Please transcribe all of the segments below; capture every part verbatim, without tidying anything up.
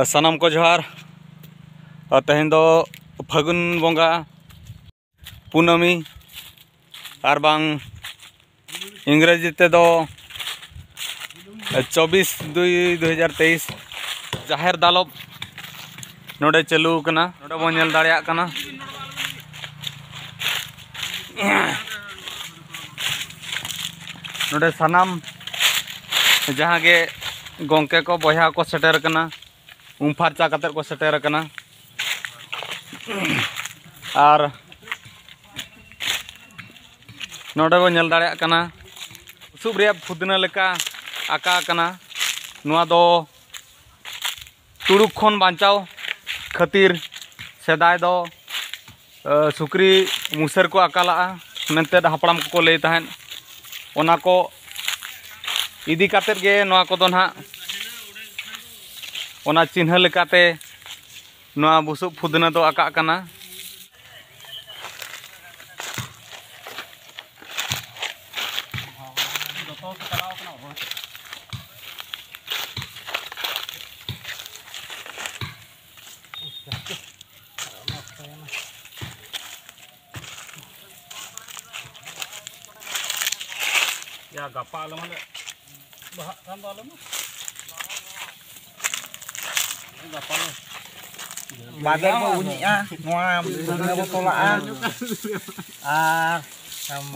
ᱥᱟᱱᱟᱢ ᱠᱚ ᱡᱚᱦᱟᱨ᱾ ᱟᱨ ᱛᱮᱦᱮᱧ ᱫᱚ ᱯᱷᱟᱹᱜᱩᱱ ᱵᱚᱸᱜᱟ ᱠᱩᱱᱟᱹᱢᱤ, ᱟᱨ ᱵᱟᱝ ᱤᱝᱨᱮᱡᱤ ᱛᱮᱫᱚ ᱪᱚᱵᱵᱤᱥ ᱫᱩᱭ ᱫᱩ ᱦᱟᱡᱟᱨ ᱛᱮᱭᱤᱥ, ᱡᱟᱦᱮᱨ ᱫᱟᱞᱚᱵ ᱱᱚᱰᱮ ᱪᱟᱹᱞᱩ ᱟᱠᱟᱱᱟ᱾ ᱱᱚᱰᱮ ᱵᱚᱱ ᱧᱮᱞ ᱫᱟᱲᱮᱭᱟᱜ ᱠᱟᱱᱟ, ᱱᱚᱰᱮ ᱥᱟᱱᱟᱢ ᱡᱟᱦᱟᱸ ᱜᱮ ᱜᱚᱢᱠᱮ ᱠᱚ, ᱵᱚᱭᱦᱟ ᱠᱚ ᱥᱮᱴᱮᱨ ᱟᱠᱟᱱᱟ, ᱩᱢ ᱯᱷᱟᱨᱪᱟ ᱠᱟᱛᱮᱫ ᱠᱚ ᱥᱮᱴᱮᱨ ᱟᱠᱟᱱᱟ᱾ ᱟᱨ ᱱᱚᱰᱮ ᱵᱚᱱ ᱧᱮᱞ ᱫᱟᱲᱮᱭᱟᱜ ᱠᱟᱱᱟ, ᱵᱩᱥᱩᱵ ᱨᱮᱭᱟᱜ ᱯᱷᱩᱫᱽᱱᱟᱹ ᱞᱮᱠᱟ ᱟᱸᱠᱟ ᱟᱠᱟᱱᱟ᱾ ᱱᱚᱣᱟ ᱫᱚ ᱛᱩᱲᱩᱠ ᱠᱷᱚᱱ ᱵᱟᱧᱪᱟᱣ ᱠᱷᱟᱹᱛᱤᱨ ᱥᱮᱫᱟᱭ ᱫᱚ, ᱮ, ᱥᱩᱠᱨᱤ ᱢᱩᱥᱟᱹᱨ ᱠᱚ ᱟᱠᱟᱞᱟᱜᱼᱟ ᱢᱮᱱᱛᱮ ᱦᱟᱯᱲᱟᱢ ᱠᱚᱠᱚ ᱞᱟᱹᱭ ᱛᱟᱦᱮᱸᱫ᱾ ᱚᱱᱟ ᱠᱚ ᱤᱫᱤ ᱠᱟᱛᱮᱫ ᱜᱮ ᱱᱚᱣᱟ ᱠᱚᱫᱚ ᱱᱟᱦᱟᱜ, ᱚᱱᱟ ᱪᱤᱱᱦᱟᱹ ᱞᱮᱠᱟᱛᱮ ᱱᱚᱣᱟ ᱵᱩᱥᱩᱵ ᱯᱷᱩᱫᱽᱱᱟᱹ ᱫᱚ ᱟᱸᱠᱟᱜ ᱠᱟᱱᱟ᱾ ᱭᱟ, ᱜᱟᱯᱟ ᱟᱞᱚᱢ ᱦᱟᱸᱰᱮ ᱵᱟᱦᱟᱜ ᱠᱷᱟᱱ ᱫᱚ ᱟᱞᱚᱢ᱾ ᱜᱟᱯᱟ ᱞᱮ ᱵᱟᱵᱮᱨ ᱵᱚ ᱩᱧᱮᱜᱼᱟ, ᱱᱚᱣᱟ ᱵᱚ ᱛᱚᱞᱟᱜᱼᱟ, ᱟᱨ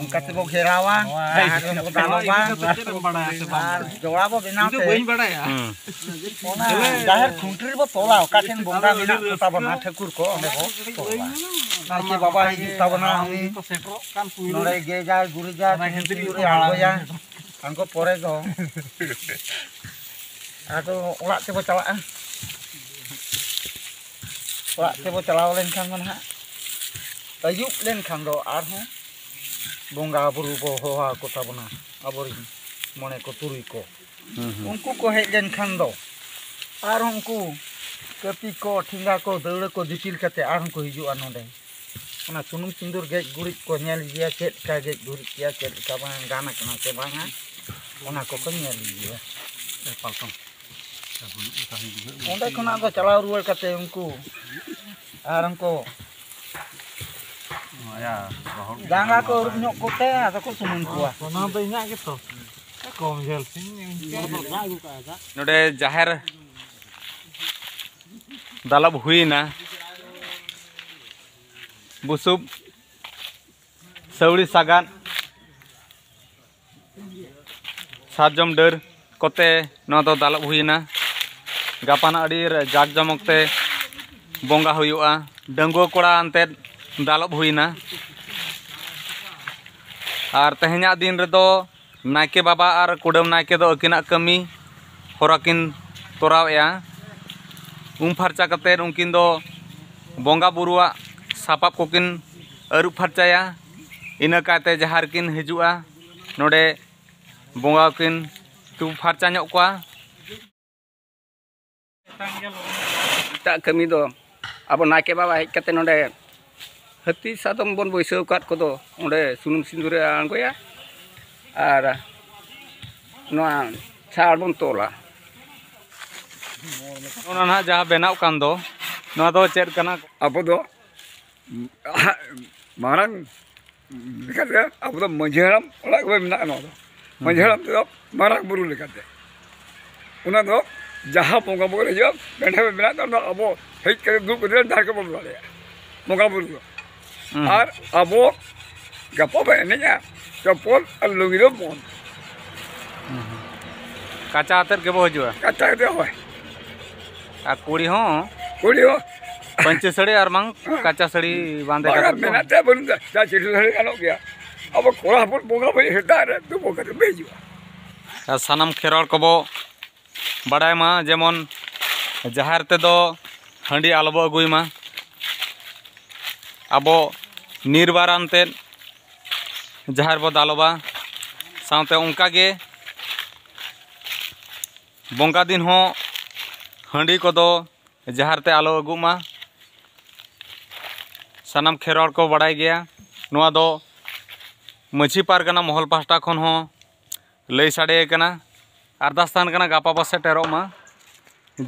ᱚᱱᱠᱟ ᱛᱮᱵᱚ ᱜᱷᱮᱨᱟᱣᱟ, ᱱᱚᱣᱟ ᱟᱨ ᱵᱚ ᱫᱟᱞᱚᱵᱟ, ᱤᱫᱤ ᱠᱟᱛᱮ ᱪᱮᱫ ᱮᱢ ᱵᱟᱲᱟᱭᱟ ᱥᱮ ᱵᱟᱝ? ᱟᱨ ᱡᱚᱲᱟ ᱵᱚ ᱵᱮᱱᱟᱣ ᱤᱧ ᱫᱚ ᱛᱮ ᱵᱟᱹᱧ ᱵᱟᱲᱟᱭᱟ᱾ ᱦᱩᱸ᱾ ᱚᱱᱟ ᱡᱟᱦᱮᱨ ᱠᱷᱩᱱᱴᱤ ᱨᱮᱵᱚ ᱛᱚᱞᱟ, ᱚᱠᱟ ᱴᱷᱮᱱ ᱵᱚᱸᱜᱟ ᱢᱮᱱᱟᱜ ᱠᱚ ᱛᱟᱵᱚᱱᱟ, ᱴᱷᱟᱹᱠᱩᱨ ᱠᱚ, ᱚᱸᱰᱮ ᱵᱚ ᱛᱚᱞᱟ᱾ ᱱᱟᱭᱠᱮ ᱵᱟᱵᱟ ᱦᱤᱡᱩᱜ ᱛᱟᱵᱚᱱᱟ, ᱩᱱᱤ ᱱᱚᱰᱮ ᱜᱮᱡᱟᱭ, ᱜᱩᱨᱤᱡᱟᱭ, ᱚᱱᱟ ᱠᱷᱟᱹᱛᱤᱨ ᱠᱷᱩᱱᱴᱤ ᱤᱧ ᱠᱚ ᱨᱮ ᱟᱬᱜᱚᱭᱟ᱾ ᱟᱬᱜᱚ ᱯᱚᱨᱮ ᱫᱚ ᱟᱫᱚ ᱚᱲᱟᱜ ᱛᱮᱵᱚ ᱪᱟᱞᱟᱜᱼᱟ᱾ ᱚᱲᱟᱜ ᱛᱮᱵᱚ ᱪᱟᱞᱟᱣ ᱞᱮᱱᱠᱷᱟᱱ ᱫᱚ ᱱᱟᱦᱟᱜ, ᱟᱹᱭᱩᱵ ᱞᱮᱱᱠᱷᱟᱱ ᱫᱚ ᱟᱨᱦᱚᱸ ᱵᱚᱸᱜᱟ ᱵᱩᱨᱩ ᱵᱚ ᱦᱚᱦᱚ ᱟᱠᱚ ᱛᱟᱵᱚᱱᱟ, ᱟᱵᱚᱨᱮᱱ ᱢᱚᱬᱮ ᱠᱚ ᱛᱩᱨᱩᱭ ᱠᱚ᱾ ᱦᱩᱸ, ᱦᱩᱸ᱾ ᱩᱱᱠᱩ ᱠᱚ ᱦᱮᱡ ᱞᱮᱱᱠᱷᱟᱱ ᱫᱚ ᱟᱨᱦᱚᱸ ᱩᱱᱠᱩ ᱠᱟᱹᱯᱤ ᱠᱚ, ᱴᱷᱮᱸᱜᱟ ᱠᱚ, ᱫᱟᱹᱣᱲᱟᱹ ᱠᱚ ᱫᱤᱯᱤᱞ ᱠᱟᱛᱮ ᱟᱨᱦᱚᱸ ᱠᱚ ᱦᱤᱡᱩᱜᱼᱟ ᱱᱚᱰᱮ᱾ ᱚᱱᱟ ᱥᱩᱱᱩᱢ ᱥᱤᱸᱫᱩᱨ ᱜᱮᱡ ᱜᱩᱨᱤᱡ ᱠᱚ ᱧᱮᱞ ᱤᱫᱤᱭᱟ, ᱪᱮᱫ ᱞᱮᱠᱟ ᱜᱮᱡ ᱜᱩᱨᱤᱡ ᱠᱮᱭᱟ, ᱪᱮᱫ ᱞᱮᱠᱟ ᱵᱟᱝ ᱜᱟᱱ ᱟᱠᱟᱱᱟ ᱥᱮ ᱵᱟᱝᱟ, ᱚᱱᱟ ᱠᱚᱠᱚ ᱧᱮᱞ ᱤᱫᱤᱭᱟ᱾ ᱮ ᱯᱟᱞᱴᱚᱱ᱾ ᱚᱸᱰᱮ ᱠᱷᱚᱱᱟᱜ ᱫᱚ ᱪᱟᱞᱟᱣ ᱨᱩᱣᱟᱹᱲ ᱠᱟᱛᱮ ᱩᱱᱠᱩ ᱟᱨ ᱩᱱᱠᱩ ᱡᱟᱸᱜᱟ ᱠᱚ ᱟᱹᱨᱩᱵ ᱧᱚᱜ ᱠᱚᱛᱮ ᱟᱫᱚ ᱠᱚ ᱥᱩᱱᱩᱢ ᱠᱚᱣᱟ᱾ ᱚᱱᱟ ᱫᱚ ᱤᱧᱟᱹᱜ ᱜᱮᱛᱚ᱾ ᱠᱚᱢ ᱡᱷᱟᱹᱞ ᱥᱤᱧ ᱤᱱᱠᱟᱹ ᱫᱚ ᱫᱟᱜ ᱟᱹᱜᱩ ᱠᱟᱜᱼᱟ ᱫᱟᱜ᱾ ᱱᱚᱰᱮ ᱡᱟᱦᱮᱨ ᱫᱟᱞᱚᱵ ᱦᱩᱭᱱᱟ᱾ ᱵᱩᱥᱩᱵ, ᱥᱟᱹᱣᱲᱤ ᱥᱟᱜᱟᱫ, ᱥᱟᱨᱡᱚᱢ ᱰᱟᱹᱨ ᱠᱚᱛᱮ ᱱᱚᱣᱟ ᱫᱚ ᱫᱟᱞᱚᱵ ᱦᱩᱭᱮᱱᱟ᱾ ᱜᱟᱯᱟ ᱱᱟᱜ ᱟᱹᱰᱤ ᱡᱟᱠ ᱡᱚᱢᱚᱠ ᱛᱮ ᱵᱚᱸᱜᱟ ᱦᱩᱭᱩᱜᱼᱟ᱾ ᱰᱟᱺᱜᱩᱣᱟᱹ ᱠᱚᱲᱟ ᱟᱱᱛᱮᱫ ᱫᱟᱞᱚᱵ ᱦᱩᱭᱮᱱᱟ᱾ ᱟᱨ ᱛᱮᱦᱮᱧᱟᱜ ᱫᱤᱱ ᱨᱮᱫᱚ ᱱᱟᱭᱠᱮ ᱵᱟᱵᱟ ᱟᱨ ᱠᱩᱰᱟᱹᱢ ᱱᱟᱭᱠᱮ ᱫᱚ ᱟᱹᱠᱤᱱᱟᱜ ᱠᱟᱹᱢᱤ ᱦᱚᱨᱟ ᱠᱤᱱ ᱛᱚᱨᱟᱣᱮᱫᱼᱟ᱾ ᱩᱢ ᱯᱷᱟᱨᱪᱟ ᱠᱟᱛᱮᱫ ᱩᱱᱠᱤᱱ ᱫᱚ ᱵᱚᱸᱜᱟ ᱵᱩᱨᱩᱣᱟᱜ ᱥᱟᱯᱟᱵ ᱠᱚᱠᱤᱱ ᱟᱹᱨᱩᱵ ᱯᱷᱟᱨᱪᱟᱭᱟ᱾ ᱤᱱᱟᱹ ᱠᱟᱭᱛᱮ ᱡᱟᱦᱟᱸ ᱨᱮᱠᱤᱱ ᱦᱤᱡᱩᱜᱼᱟ, ᱱᱚᱰᱮ ᱵᱚᱸᱜᱟ ᱠᱤᱱ ᱛᱩᱯᱩ ᱯᱷᱟᱨᱪᱟ ᱧᱚᱜ ᱠᱚᱣᱟ᱾ ᱮᱴᱟᱜ ᱠᱟᱹᱢᱤ ᱫᱚ ᱟᱵᱚ ᱱᱟᱭᱠᱮ ᱵᱟᱵᱟ ᱦᱮᱡ ᱠᱟᱛᱮ ᱱᱚᱰᱮ ᱦᱟᱹᱛᱤ ᱥᱟᱫᱚᱢ ᱵᱚᱱ ᱵᱟᱹᱭᱥᱟᱹᱣ ᱟᱠᱟᱫ ᱠᱚᱫᱚ ᱚᱸᱰᱮ ᱥᱩᱱᱩᱢ ᱥᱤᱸᱫᱩᱨᱮ ᱟᱬᱜᱚᱭᱟ ᱟᱨ ᱱᱚᱣᱟ ᱪᱷᱟᱲ ᱵᱚᱱ ᱛᱚᱞᱟ᱾ ᱚᱱᱟ ᱱᱟᱦᱟᱜ ᱡᱟᱦᱟᱸ ᱵᱮᱱᱟᱣ ᱠᱟᱱ ᱫᱚ, ᱱᱚᱣᱟ ᱫᱚ ᱪᱮᱫ ᱠᱟᱱᱟ? ᱟᱵᱚ ᱫᱚ ᱢᱟᱨᱟᱝ ᱞᱮᱠᱟᱛᱮ ᱟᱵᱚ ᱫᱚ ᱢᱟᱹᱡᱷᱤ ᱦᱟᱲᱟᱢ ᱚᱲᱟᱜ ᱜᱮ ᱢᱮᱱᱟᱜᱼᱟ᱾ ᱱᱚᱣᱟ ᱫᱚ ᱢᱟᱹᱡᱷᱤ ᱦᱟᱲᱟᱢ ᱛᱮᱫᱚ ᱢᱟᱨᱟᱝ ᱵᱩᱨᱩ ᱞᱮᱠᱟᱛᱮ ᱚᱱᱟ ᱫᱚ ᱡᱟᱦᱟᱸ ᱵᱚᱸᱜᱟ ᱵᱩᱨᱩ ᱦᱤᱡᱩᱜᱼᱟ, ᱱᱚᱰᱮ ᱢᱮᱱᱟᱜ ᱛᱟᱵᱚᱱᱟ, ᱟᱵᱚ ᱦᱮᱡ ᱠᱟᱛᱮ ᱫᱩᱲᱩᱵ ᱠᱟᱛᱮ ᱡᱟᱦᱟᱸ ᱜᱮᱵᱚᱱ ᱫᱟᱲᱮᱭᱟᱜᱼᱟ ᱵᱚᱸᱜᱟ ᱵᱩᱨᱩ ᱫᱚ᱾ ᱦᱩᱸ᱾ ᱟᱨ ᱟᱵᱚ ᱜᱟᱯᱟ ᱵᱚᱱ ᱮᱱᱮᱡᱼᱟ ᱪᱚᱯᱚᱞ ᱟᱨ ᱞᱩᱝᱜᱤ ᱫᱚ ᱵᱚᱱ᱾ ᱦᱩᱸ᱾ ᱠᱟᱪᱟ ᱟᱛᱮᱫ ᱜᱮᱵᱚ ᱦᱤᱡᱩᱜᱼᱟ᱾ ᱠᱟᱪᱟ ᱟᱛᱮᱫ, ᱦᱳᱭ᱾ ᱟᱨ ᱠᱩᱲᱤ ᱦᱚᱸ ᱠᱩᱲᱤ ᱦᱚᱸ᱾ ᱯᱟᱹᱧᱪᱤ ᱥᱟᱹᱲᱤ ᱟᱨ ᱵᱟᱝ ᱠᱟᱪᱟ ᱥᱟᱹᱲᱤ ᱵᱟᱸᱫᱮ ᱵᱟᱝᱟ, ᱠᱟᱛᱮᱫ ᱠᱚ ᱢᱮᱱᱟᱜ ᱛᱟᱭᱟ, ᱵᱟᱹᱱᱩᱜ ᱛᱟᱭᱟ᱾ ᱡᱟ ᱪᱤᱴᱷᱤ ᱥᱟᱹᱲᱤ ᱜᱟᱱᱚᱜ ᱜᱮᱭᱟ᱾ ᱟᱵᱚ ᱠᱚᱲᱟ ᱦᱚᱯᱚᱱ ᱵᱚᱸᱜᱟ ᱵᱩᱨᱩ ᱥᱮᱛᱟᱜ ᱨᱮ ᱛᱩᱯᱩ ᱠᱟᱛᱮ ᱯᱮ ᱦᱤᱡᱩᱜᱼᱟ᱾ ᱟᱨ ᱥᱟᱱᱟᱢ ᱠᱷᱮᱨᱣᱟᱲ ᱠᱚᱵᱚ ᱵᱟᱲᱟᱭ ᱢᱟ, ᱡᱮᱢᱚᱱ ᱡᱟᱦᱮᱨ ᱛᱮᱫᱚ ᱦᱟᱺᱰᱤ ᱟᱞᱚᱵᱚ ᱟᱹᱜᱩᱭ ᱢᱟ᱾ ᱟᱵᱚ ᱱᱤᱨᱵᱟᱨ ᱟᱱᱛᱮᱫ ᱡᱟᱦᱮᱨ ᱵᱚ ᱫᱟᱞᱚᱵᱟ᱾ ᱥᱟᱶᱛᱮ ᱚᱱᱠᱟᱜᱮ ᱵᱚᱸᱜᱟ ᱫᱤᱱ ᱦᱚᱸ ᱦᱟᱺᱰᱤ ᱠᱚᱫᱚ ᱡᱟᱦᱮᱨ ᱛᱮ ᱟᱞᱚ ᱟᱹᱜᱩᱜ ᱢᱟ᱾ ᱥᱟᱱᱟᱢ ᱠᱷᱮᱨᱣᱟᱲ ᱠᱚ ᱵᱟᱲᱟᱭ ᱜᱮᱭᱟ᱾ ᱱᱚᱣᱟ ᱫᱚ ᱢᱟᱹᱡᱷᱤ ᱯᱟᱨᱜᱟᱱᱟ ᱢᱚᱦᱚᱞ ᱯᱟᱦᱴᱟ ᱠᱷᱚᱱ ᱦᱚᱸ ᱞᱟᱹᱭ ᱥᱟᱰᱮ ᱟᱠᱟᱱᱟ᱾ ᱟᱨᱫᱟᱥ ᱛᱟᱦᱮᱱ ᱠᱟᱱᱟ, ᱜᱟᱯᱟ ᱵᱚ ᱥᱮᱴᱮᱨᱚᱜ ᱢᱟ᱾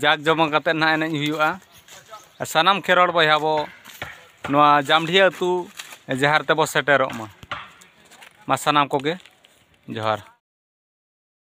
ᱡᱟᱠ ᱡᱚᱢᱚᱠ ᱠᱟᱛᱮ ᱱᱟᱦᱟᱜ ᱮᱱᱮᱡ ᱦᱩᱭᱩᱜᱼᱟ᱾ ᱥᱟᱱᱟᱢ ᱠᱷᱮᱨᱣᱟᱲ ᱵᱚᱭᱦᱟ ᱵᱚ ᱱᱚᱣᱟ ᱡᱟᱢᱰᱷᱤᱭᱟᱹ ᱟᱹᱛᱩ ᱡᱟᱦᱮᱨ ᱛᱮᱵᱚ ᱥᱮᱴᱮᱨᱚᱜ ᱢᱟ᱾ ᱢᱟ ᱥᱟᱱᱟᱢ ᱠᱚᱜᱮ ᱡᱚᱦᱟᱨ᱾